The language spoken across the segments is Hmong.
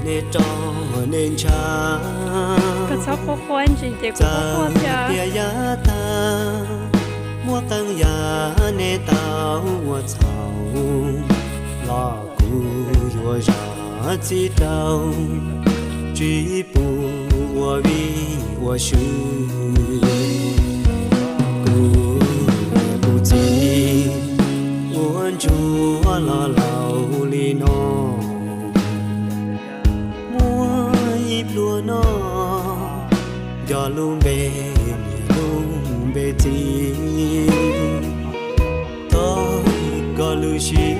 Nej rov nej ntshav, txhob quaj quaj ntsis ces kuv quaj quaj thiab. Tias yav tag muab qee yam nej tau ua txhaum los kuv yuav zam txim rau, tsis pub ua vij ua sw. Kuv niam kuv txiv ua ntsuag los laus li no, muaj ib pluag no nco lub npe niam lub npe txiv. Tau koj lub siab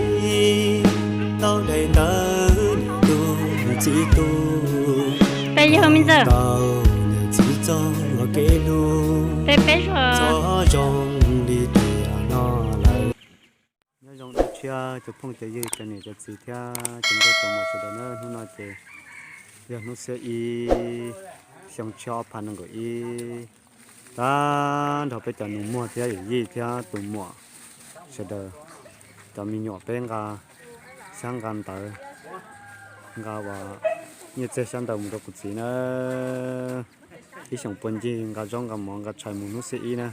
tau daim ntawv niam tub txiv tub, peb yog me ntxawg tau niam txiv txoj kev hlub, peb peb txhob zoo li tiam no lawm. Nyob zoo dua tshiab cov phooj cov ywg cov niam cov txiv thiab cov nkauj cov muam sawv daws na, hnub no ces yog hnub xiab ib xyoo tshiab ob phav nees nkaum ib, tag nrho peb cov nus muag thiab yawm yij thiab tus muam sawv daws, cov me nyuam peb nqa xyab nqa ntawv, nqa ua nyiaj txiag xyab ntawv mus rau kuv txiv na. Ib xyoos puag ncig nqa zaub nqa mov nqa tshais mus hnub xiab ib na,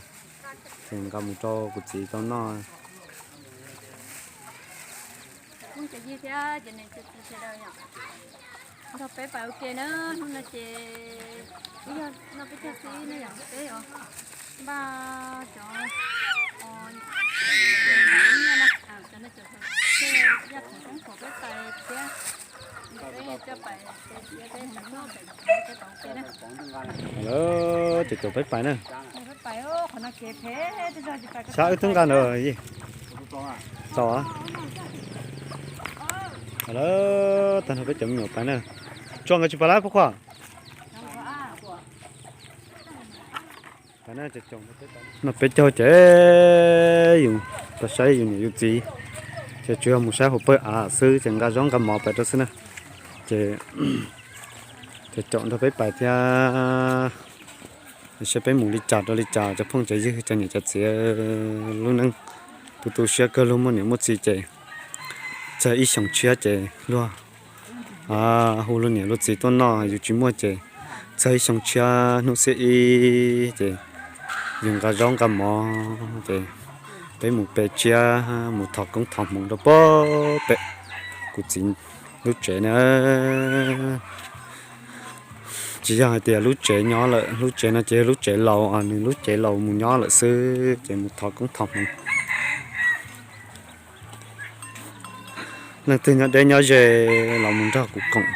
ces nqa mus rau kuv txiv tau noj. Nrog peb pais ua ke na, hnub no ces ib yog noj peb caug xwb ne yom, peb os npaj cov cov no cov yaj khaum roob khaum peb pais thiab. Lawv caum caum peb pais na. Sab wb twb nqa ntawd. Tau. Lawv tag nrho peb cov me nyuam pais na. Tso nkawd tsis pais lawm Pub Khuam. No peb caug ces yus tau saib yus niam yus txiv, ces tsuas yog mus saib hauv pawg av xwb ces nqa zaub nqa mov pais rau xwb na. Ces caum caum nrog peb pais thiab. Saib peb mus li cas rau li cas cov phooj cov ywg cov niam cov txiv. Lub neej tu tu siab kawg, luag muaj niam muaj txiv ces txog ib xyoos tshiab ces luag hu luag niam luag txiv tuaj noj, yus tsis muaj ces txog ib xyoo tshiab hnub xiab ib ces yus nqa zaub nqa mov ces peb mus pe tsiab mus thov koob thov hmoov rau pem kuv txiv lub tsev na. Tsis yog hais tias lub tsev nyob lawm, lub tsev no ces yog lub tsev laus, nws lub cev laus mus nyob lawm xwb ces mus thov koob thov hmoov. Leej twg nyob deb nyob ze los mus nrog kuv koom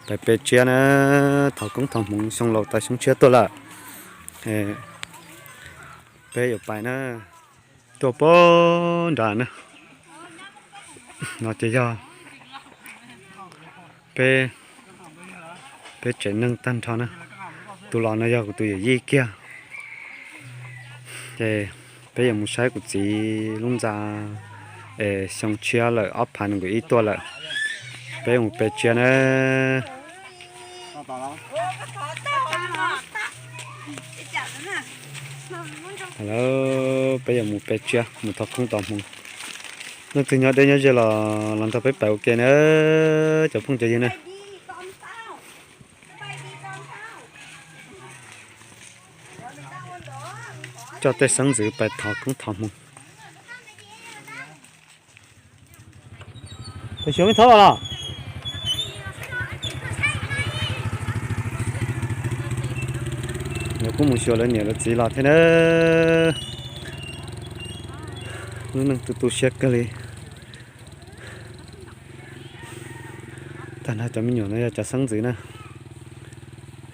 pais pe tsiab na, thov koob thov hmoov xyoo laus tas xyoo tshiab tuaj lawm. Peb yuav pais na, tuaj pem nrad na. No ces yog peb, peb tsev neeg tag nrho na. Tus los no yog kuv tus yawm yij kiag. Ces peb yuav mus saib kuv txiv lub ntxa es xyoo tshiab lawm, ob phav nees nkaum ib tuaj lawm. Peb mus pe tsiab na. Lawv peb yuav mus pe tsiab mus thov koob thov hmoov. Leej twg nyob deb nyob ze los los nrog peb pais ua ke na, cov phooj cov ywg na. Coj tej xeeb ntxwv pais thov koob thov hmoov. Xyov me thab los? Lawv kuj mus xyuas lawv niam lawv txiv los thiab na. Lub neej tu tu siab kawg li. Tag nrho cov me nyuam no yog cov xeeb ntxwv na.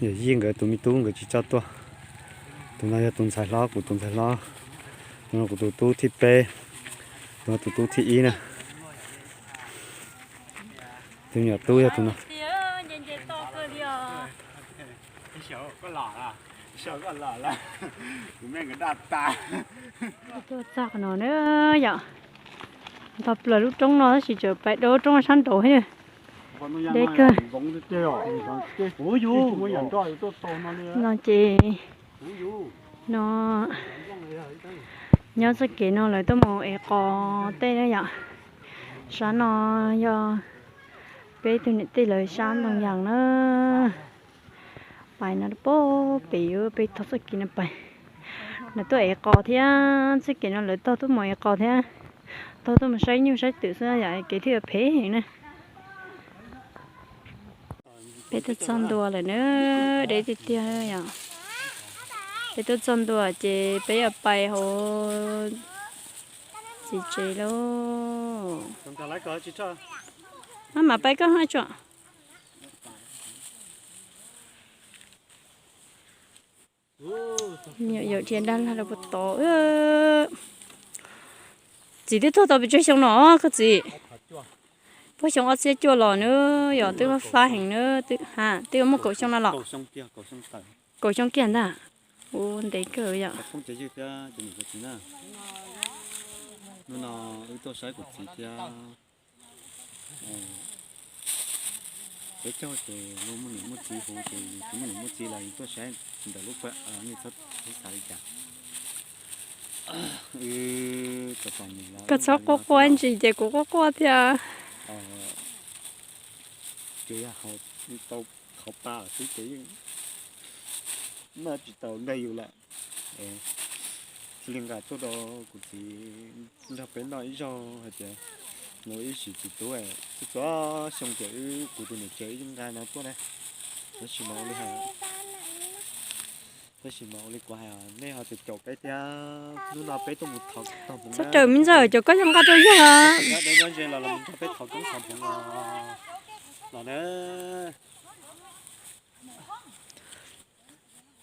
Yawm yij nkawd tus me tub nkawd tsis tso tuaj. Tus no yog tus ntxhais hlob, kuv tus ntxhais hlob. Tus no kuv tus tub thib peb. Tus no tus tub thib ib na. Tus me nyuam tub yog tus no. Tuaj txog qhov no na yom. Tau plaws lub roob no tab sis tseem pais dua lub roob sab nraud thiab. Deb kawg. No ces no nyob txoj kev no lawv tuaj mus ev qos tej na yom. Sab no yog Peb tug niam tij lawv sab ntoo yas na, pais no pem peb tog txoj kev no pais. Lawv tuaj ev qos thiab, txoj kev no lawv tog tuaj mus ev qos thiab, tog tuaj mus saib nyuj saib twm xwb yom, kev thiaj phem heev na. Peb tuaj txog ntua lawm na, deb tiag tiag yom. Peb tuaj txog ntua ces peb yuav pais hauv txiv tsev lauj. Maj mam pais koj haj tsuam. Nyuam yaus dhia dag lag rau puag tod. Txiv twb tuag tau pes tsawg xyoo no koj txiv? Puag xyoo ob txhiab cuaj los na, yog twb fab fab heev na, twb muaj kaum xyoo no los. Kaum xyoo kiag ntag. Ua ntev kawg yom. Peb caug ces luag muaj niam muaj txiv hu ces yus tsis muaj niam muaj txiv los yus tuaj saib ntawm lub pawg nej txhob xav li cas. Koj txhob quaj quaj ntsis ces kuv quaj quaj thiab. Ces yog tau qhov pa xwb ces yeej noj tsis tau nrog yus lawm. Cia li nqa tuaj rau kuv txiv nrog peb noj ib zaug hais tias mus ib sim txiv tub, txhua txhua xyoo ces wb kuv tus niam tsev wb yeej nqa no tuaj na. Tab sis mas ua li hais, tab sis mas ua li kuv hais, nej ho caum caum peb thiab, hnub no peb tuaj mus thov tog hmoov na. Txhob raws me ntxawm, cov koj yog nqa rau yog. Nyob deb nyob ze los los mus nrog peb thov koob thov hmoov los na.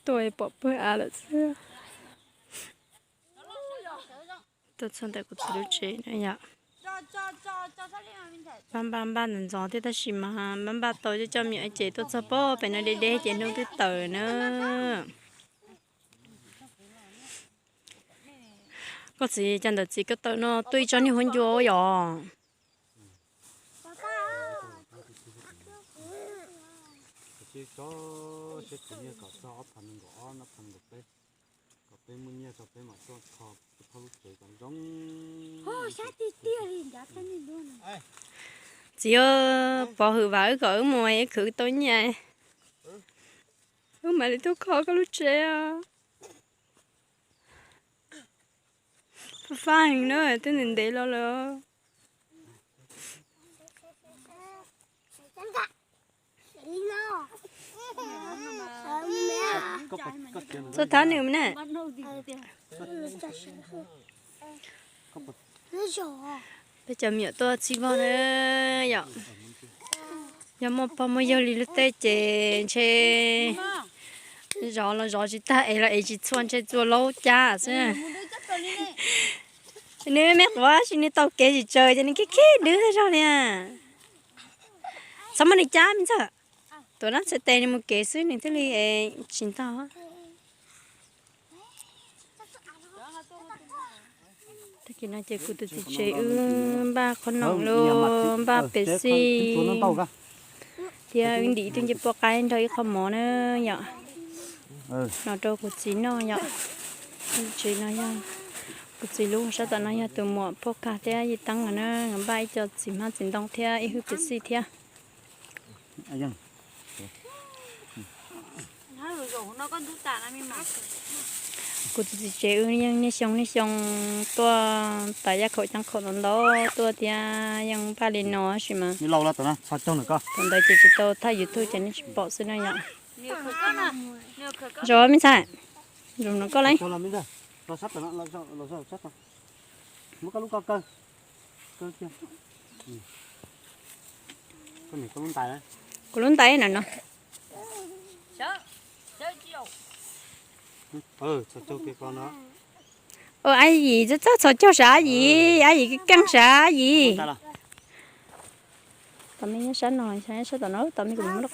Tuaj pom pawg av lawm xwb. Tuaj txog ntawm kuv txiv lub tsev na yom. Npaj npaj npaj ntxov ntxov thiab tab sis mas npaj npaj tau coj coj me nyuam ces tuaj txog pem no deb deb ces hnub twb tawm na. Koj txiv cas ntawm txiv koj tawm no tuaj ib tsob niag huab ncua yom. Txiv, pov hwm vam wb kom wb mus wb khwv tau nyiaj, wb mam li tuaj kho koj lub tsev. Fab fab heev na, twb ntev ntev los lawm. Txhob thab nws na. Peb cov me nyuam tuaj txhij vog na yom. Yog muaj pog muaj yawg li lub teb ces ntshe zov los zov tsis tag, ev los ev tsis txhua, ntshe txua laub cab xwb. Nws me quav sis nws tau kev tsis tsaws ces nws khib khib dwb tag zog li. Txhob muab nws cab me ntxawg. Tuav lab txhais tes nws mus kev xwb nws thiaj li tsis ntog. Tag kis no ces kuv tus txiv tsev wb npaj qhob noom los npaj pem xij, thiab wb ntim ib tug ncej puab qaib nrog ib qho mov na yom, los rau kuv txiv noj yom. Tsev no yog kuv txiv lub, sab tom no yog tus muam Phoj Kag thiab Yij Teeb no na, nkawd npaj ib co txiv hmab txiv ntoo thiab ib hwj pem xij thiab. Kuv tus txiv tsev wb yeej niaj xyoo niaj xyoo tuaj tas yaj khaum ceeb khaum ntau ntau tuaj thiab yeej npaj li no tab sis mas thaum ntawd ces tsis tau thaij YouTube ces nej tsis pom xwb na yom. Zov me ntxhais, zov no koj lawm. Kuv lub ntais na no. Ab yim txhob txhob txhos caug sav ab yim, ab yim keej sav ab yim. Tom me nyob sab no, sab tom no tom me kuv muab rau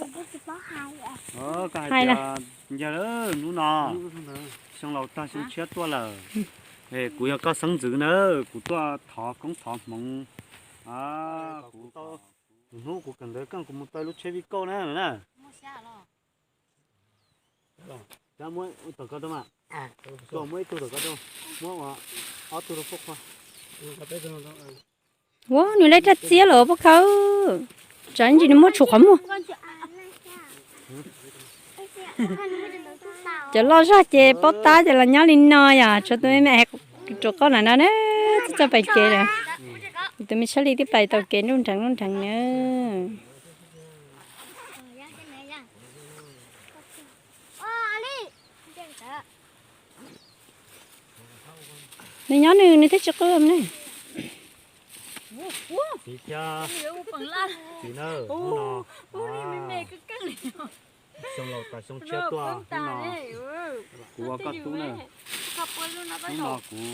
koj. Hais na. Hnub no xyoo laus tag xyoo tshiab tuaj lawm. Kuv yog koj xeeb ntxwv na, kuv tuaj thov koob thov hmoov. Hnub kuv kawm ntawv keej kuv mus tau lub tsheb vij kauj na na. Muab ib tug tom ko rau, muab ib tug tom ko rau, muab ob tug rau Phoj Kag. Ua nws laj raj txiab los Phoj Kag. Tsam ntsis nws muab tshum qhov muag. Cov loj zog ces paub tab ces los nyob li no yom, tshuav tus me me ruam qauj na no na, twb txawj pais kev lawm. Tus me Sab Li twb pais tau kev nruj nrheev nruj nrheev na. Nws nyob nws, nws thiaj tsis qw ne. Txiv thiab txiv na, hnub no xyoo laus tas xyoo tshiab tuaj, hnub no kuv ua koj tub na, hnub no kuv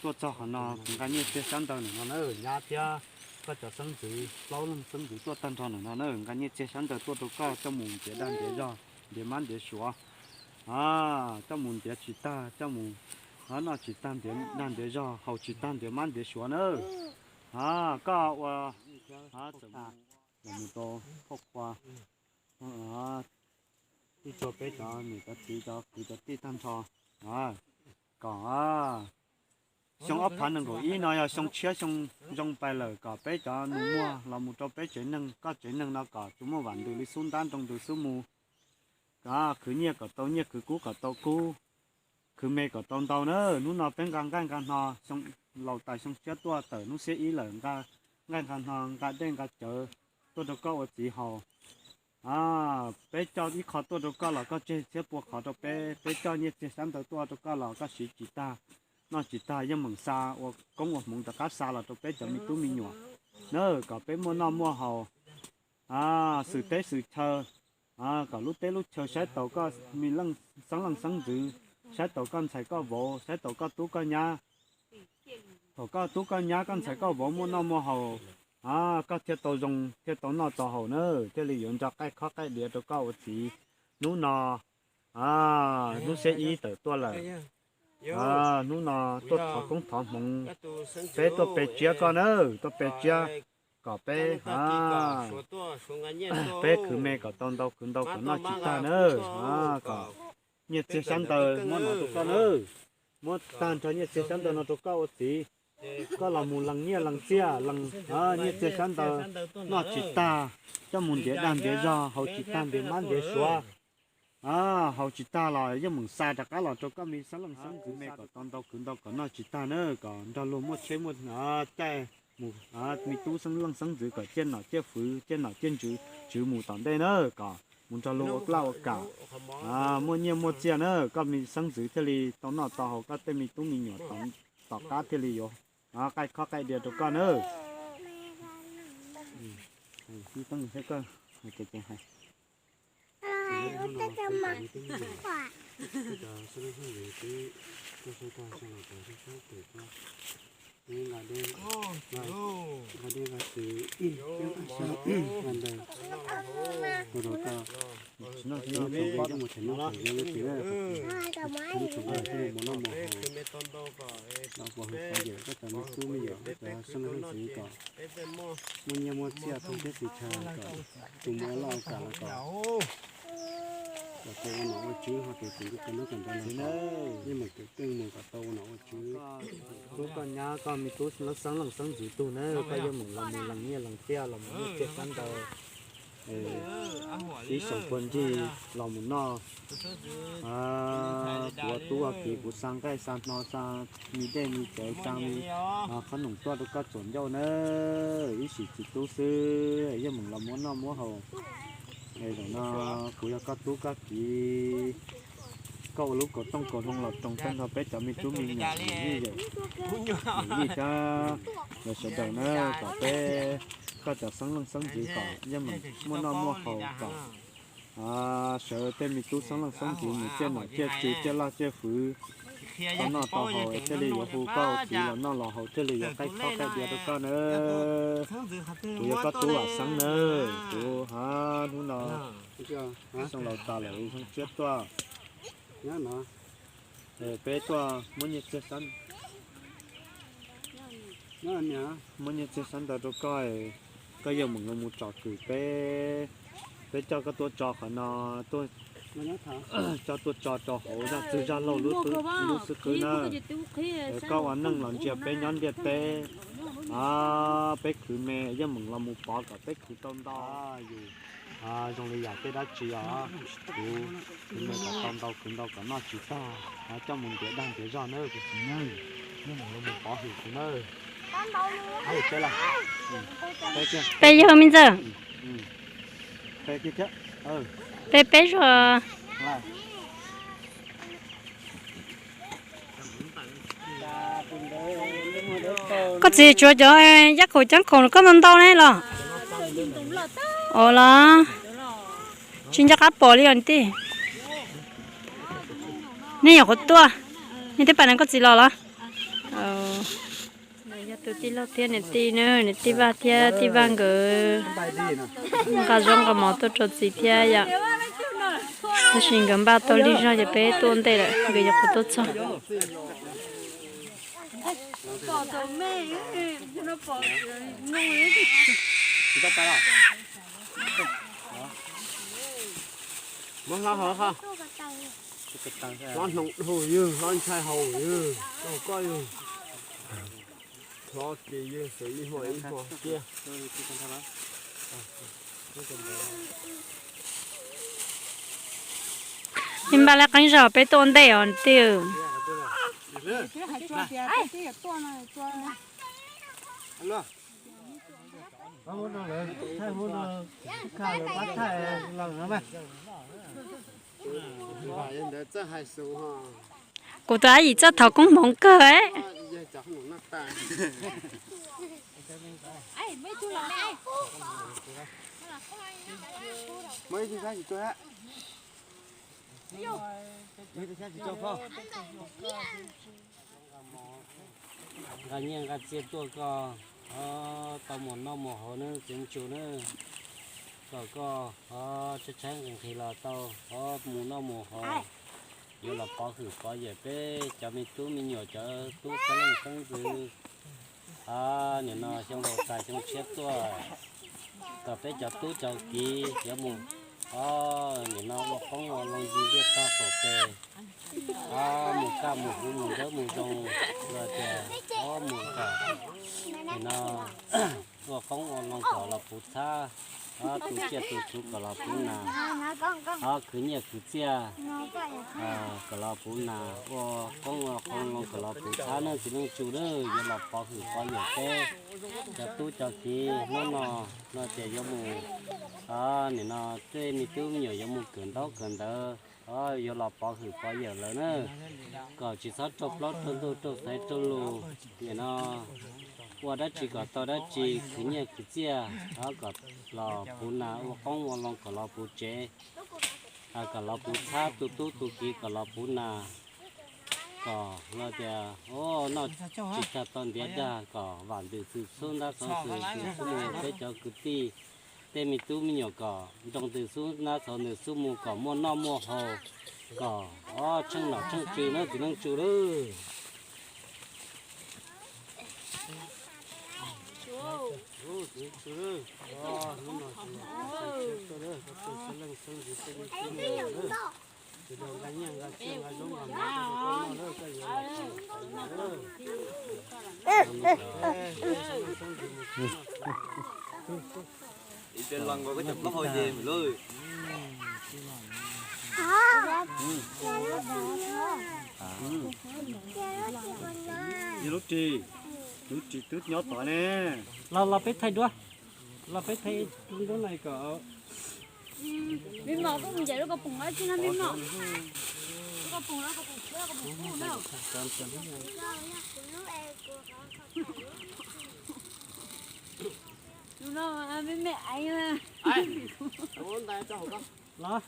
tuaj txog qhov no kuv nqa nyiaj txiag xyab ntawv ntawm no na, nyab thiab koj cov xeeb ntxwv plaub leeg xeeb ntxwv tuaj tag nrho ntawm no na, nqa nyiaj txiag xyab ntawv tuaj rau koj coj mus ntiav dag ntiav zog, ntiav mab ntiav suav, coj mus ntiav tsis tag, coj mus noj tsis tag ntiav dag ntiav zog, haus tsis tag ntiav mab ntiav suav na. Koj ua txawm mus, mus rau khoj khua, tij txhua peb cov niam cov txiv cov kwv cov tij tag nrho, kom xyoo ob phav nees nkaum ib no yog xyoo tshiab xyoo zoo pais lawm, kom peb cov nus muag los mus rau peb tsev neeg, koj tsev neeg no kom tsuas muaj vam ntws li xub ntab nroo ntws xub mus, kom khwv nyiaj kom tau nyiaj, khwv kub kom tau kub, khwv me kom tau ntau na. Hnub no peb nqa nqaij nqa hno, xyoo laus tas xyoo tshiab tuaj tawm hnub xiab ib lawm, nqa nqaij nqa hno nqa dej nqa cawv tuaj rau koj ua txiv haus. Peb coj ib qho tuaj rau koj los koj tseg txhiab pua qhov rau peb, peb coj nyiaj txiag xyab ntawv tuaj rau koj los koj siv tsis tag, noj tsis tag, yeej meem xa ua koob ua hmoov rov qab xa los rau peb cov me tub me nyuam na, kom peb muaj noj muaj haus, xwm teb xwm chaw, kom lub teb lub chaw saib taus koj me xeeb leej xeeb ntxwv, saib taus koj ntxhais koj vauv, saib taus koj tub koj nyab. Thaum koj tub koj nyab koj ntxhais koj vauv muaj noj muaj haus, koj thiaj tau zoo thiaj tau noj tau haus na, thiaj li yuav nrog qaij khob qaij diav rau koj ua txiv. Hnub no hnub xiab ib tawm tuaj lawm, hnub no tuaj thov koob thov hmoov, peb tuaj pe tsiab koj na, tuaj pe tsiab kom peb, peb khwv me kom tau ntau, khwv ntau kom noj tsis tag na, kom nyiaj txiag xyab ntawv muab no rau koj na, muab tag nrho nyiaj txiag xyab ntawv no rau koj ua txiv. Koj los mus lees nyiaj lees txiaj, lees nyiaj txiag xyab ntawv noj tsis tag, coj mus ntiav dag ntiav zog, haus tsis tag ntiav mab ntiav suav, haus tsis tag los yeej meem xa rov qab los rau koj me xeeb leej xeeb ntxwv me kom tau ntau khwv ntau kom noj tsis tag na, kom nrog luag muaj tsheb muaj caij mus, me tub xeeb leej xeeb ntxwv kom ciaj nom ciaj fwv ciaj nom ciaj ntswv tswv mus tom ntej na, kom mus nrog luag ua laj ua kam, muaj nyiaj muaj txiaj na, koj me xeeb ntxwv thiaj li tau noj tau haus, koj tej me tub me nyuam tom qab thiaj li yuav qaij khob qaij diav rau koj na. Muaj nyiaj muaj txiaj thoob teb chaws kom tus muaj loj kam los kom, kom tau ua nom ua tswv ho tus txiv ntuj koj nub koj nrog los kom yeej meem kev keej mus kom tau ua nom ua tswv. Tub koj nyab koj me tub xeeb leej xeeb ntxwv tug na, koj yeej meem los mus lees nyiaj lees txiaj los mus nyiaj txiag xyab ntawv ib xyoos puag ncig los mus noj. Kuv ua tub ua kiv kuv xa nqaij xa hno xa me dej me cawv xa me qhob noom tuaj rau koj txuas ncauj na, ib sim txiv tub xwb yeej meem los muab noj muab haus. Zaum no kuv yog koj tub koj kiv, koj ua lub kaus tooj kaus hloov los roos tag nrho peb cov me tub me nyuam yij thiab los sawv daws na, kom peb koj cov xeeb leej xeeb ntxwv kom yeej meem muaj noj muaj haus, kom sawv tej me tub xeeb leej xeeb ntxwv mus ciaj nom ciaj tswv ciaj laj ciaj fwv, tau noj tau haus thiaj li yuav hu koj ua txiv los noj los haus thiaj li yuav qaij khob qaij diav rau koj na. Kuv yog koj tub Vam Xeeb na, kuv hnub no xyoo laus tas lawm xyoo tshiab tuaj, peb tuaj muab nyiaj txiag, muab nyiaj txiag xyab ntawv rau koj, koj yeej meem los mus tsom kwm peb, peb coj koj tuaj tso qhov no, tuaj Coj tuaj tso rau hauv zaj txwg zaj laug lub xwb qwb na. Koj ua neej los ntsia peb nyob ntiaj teb, peb khwv me yeej meem los mus pov kom peb khwv tau ntau. Yus zoo li yam tej dab tsi os, kuv khwv me kom tau ntau, khwv ntau kom noj tsis tag, coj mus ntiav dag ntiav zog nawb. Peb yawg me ntxawg, peb peb zog. Koj txiv tsuav cov yab khaum ceeb khaum koj ntau ntau ne los? Ua los tsis nco qab pom li os tij. Nej nyuam qhuav tuaj, nej twb pais na koj txiv los los? Yog tus tij laug thiab niam tij na, niam tij Vaj thiab tij Vaj nkawd nqa zaub nqa mov tuaj rau txiv thiab yom. Tab sis nkawd npaj tau lig zog ces peb tuaj ua ntej lawm, nkawd nyuam qhuav tuaj txog. Muab hlob hau ha. Hlob hnoos dhau yog hlob ntshai haus yog koj koj yog hlob ces yog xwb ib hmo ib hmo tiag. Ib npaj lab qeeb zog peb tuaj ua ntej os tij. Kuv tus ab yim txawj thov koob hmoov kawg. Nqa nyiaj nqa txiaj tuaj koj, tau mus noj mus haus nawb txiv Ntsu nawb. Kom koj tshaib tshaib nqhis nqhis los tau mus noj mus haus, yuav los pov hwm pov yawm peb cov me tub me nyuam cov tub xeeb leej xeeb ntxwv. Nim no xyoo laus tas xyoo tshiab tuaj, kom peb cov tub cov kiv yuav mus, nim no ua qoob ua loo ncig ntiaj tog qaum pes, mus kaj mus huv mus dawb mus zoo, los tias mus kom nim no ua qoob ua loo kom los puv txhab, tu tsiaj tu txhuv kom los puv nas, khwv nyiaj khwv txiaj kom los puv nas, ua qoob ua qoob loo kom los puv txhab nawb txiv Leej Tsu nawb, yuav los pov hwm pov yawm peb cov tub cov kiv hnub no, no ces yuav mus, nim no tej me tub me nyuam yuav mus kawm ntaub kawm ntawv, yuav los pov hwm pov yawm lawv na, kom tsis txhob raug plaub raug ntug raug xaiv raug lus, nim no ua dab tsi kom tau dab tsi, khwv nyiaj khwv txiaj kom los puv nas, ua qoob ua loo kom los puv tsev, kom los puv txhab, tu tub tu kiv kom los puv nas, kom los tias noj tsis tag tau ntiav dag, kom vam ntws xwm txhub ntab xov xwm xwm txhub mus, peb cov kwv tij tej me tub me nyuam kom nroo ntws xub nab txhov ntws xub mus kom muaj noj muaj haus, kom tsheej nom tsheej tswv nawb txiv Leej Tsu lawm. Ib pliag los nkaus koj cov plaub hau ces lawm. Yog lub ris, lub ris twb nyob tod ne. Los los peb thaij duab, los peb thaij duab na kom. Me mom, koj mus ncaim lub kaus poom dab tsi no me mom? Lub kaus poom no, kaus poom tshuab, kaus poom kuj na. Tus no me me aiv na. Los.